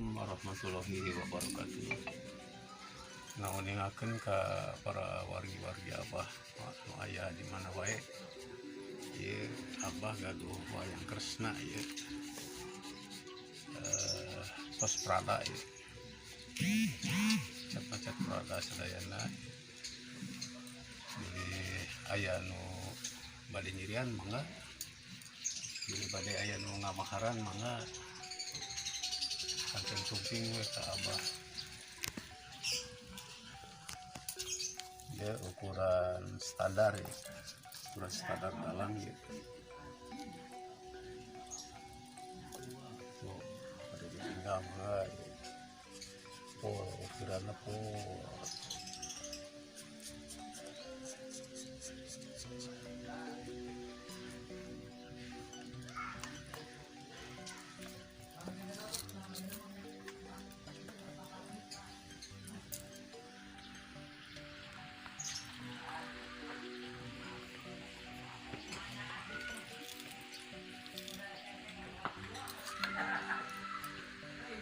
Assalamualaikum warahmatullahi wabarakatuh. Ngauningakeun ka para wargi-wargi Abah nu aya di mana wae. Ieu Abah gaduh wayang Kresna ieu. Tos Prada ieu. Cat-cat Prada sadayana. Bilih aya nu bade nyirian mangga. Bilih bade aya nu ngamaharan mangga. Kanten sumping we ka Abah. Ya ukuran standar ya, ukuran standar dalang ya. Tuh, ada di pinggang ya. Oh, ukurannya full.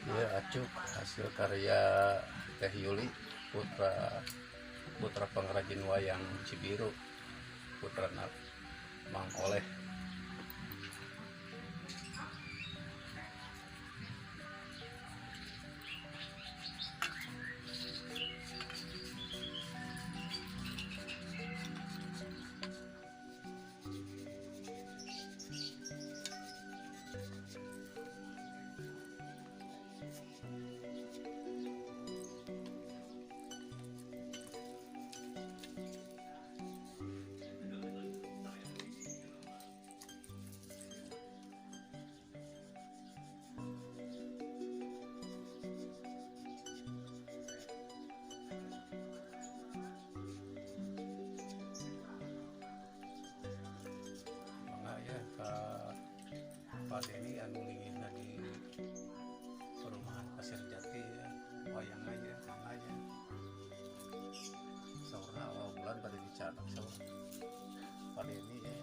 Ya, acuk hasil karya Teh Yuli, putra pengrajin wayang Cibiru, putra Mang Oleh. Pak Denny anu linggihna di perumahan Pasir Jati ya, wayang aja, mang aja. Saurna awal bulan pada dicatat saur Pak Denny ya.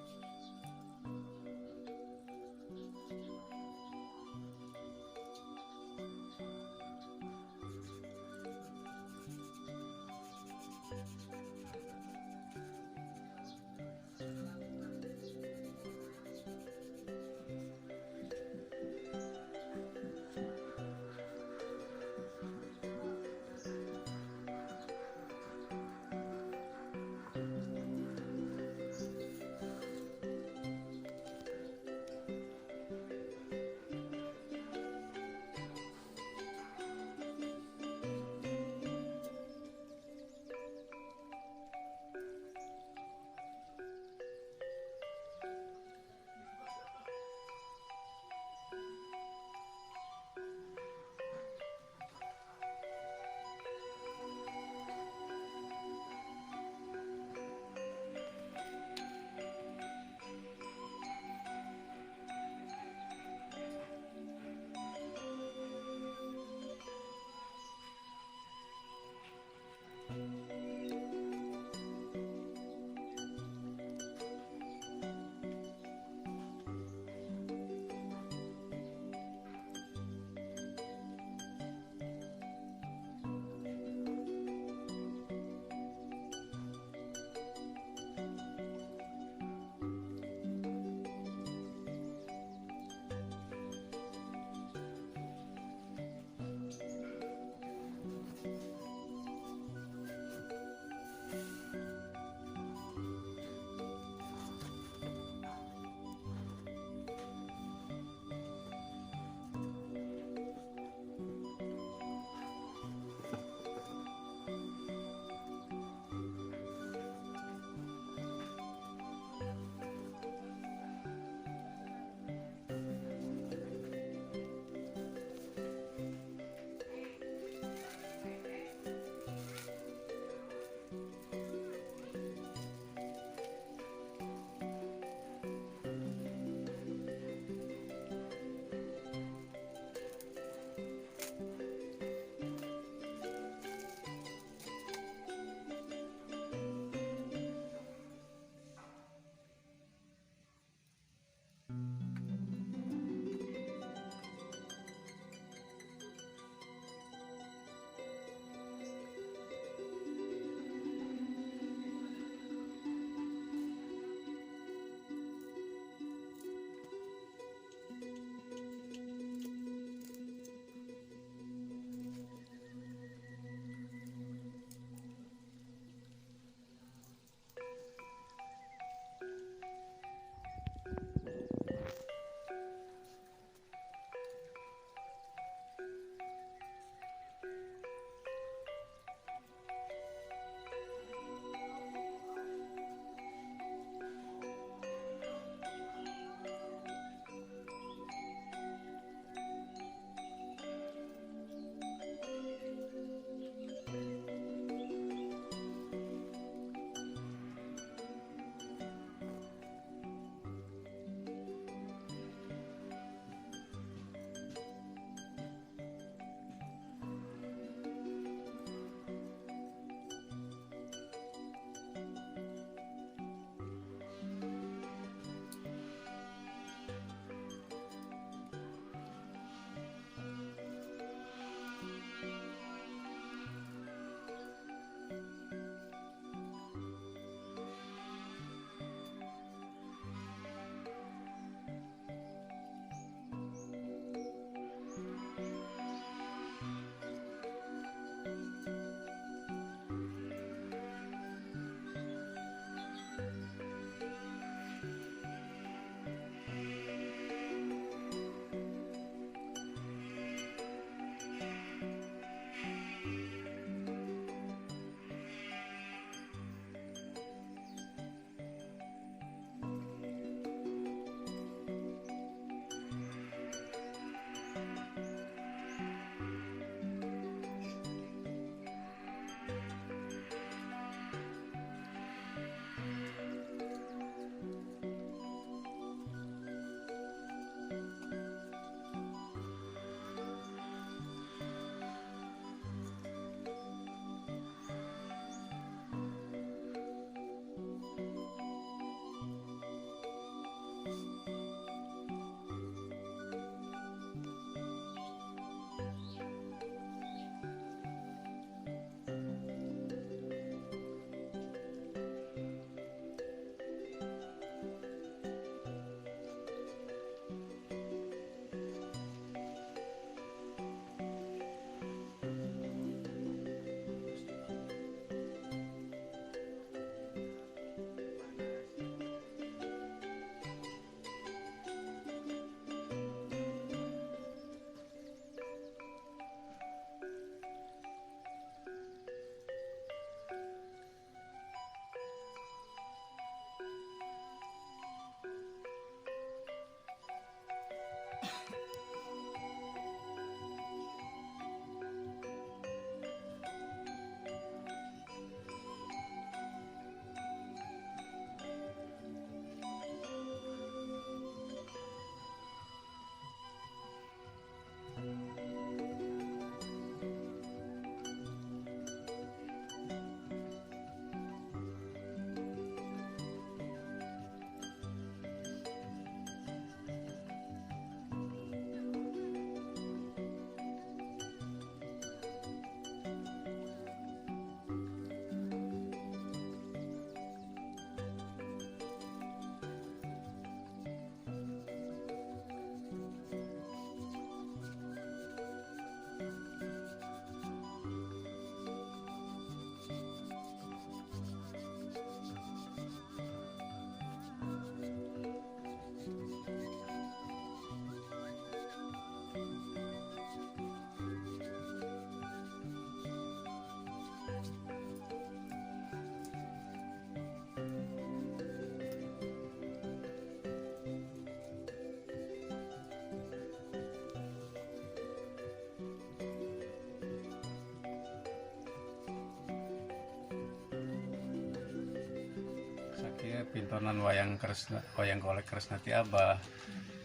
Pintonan wayang Kresna, wayang golek Kresna ti Abah.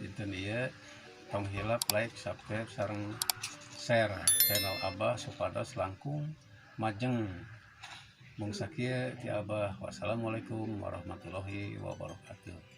Dinten ieu tong hilap like, subscribe, sareng share channel Abah supados langkung majeng. Mung sakieu ti Abah. Wassalamualaikum warahmatullahi wabarakatuh.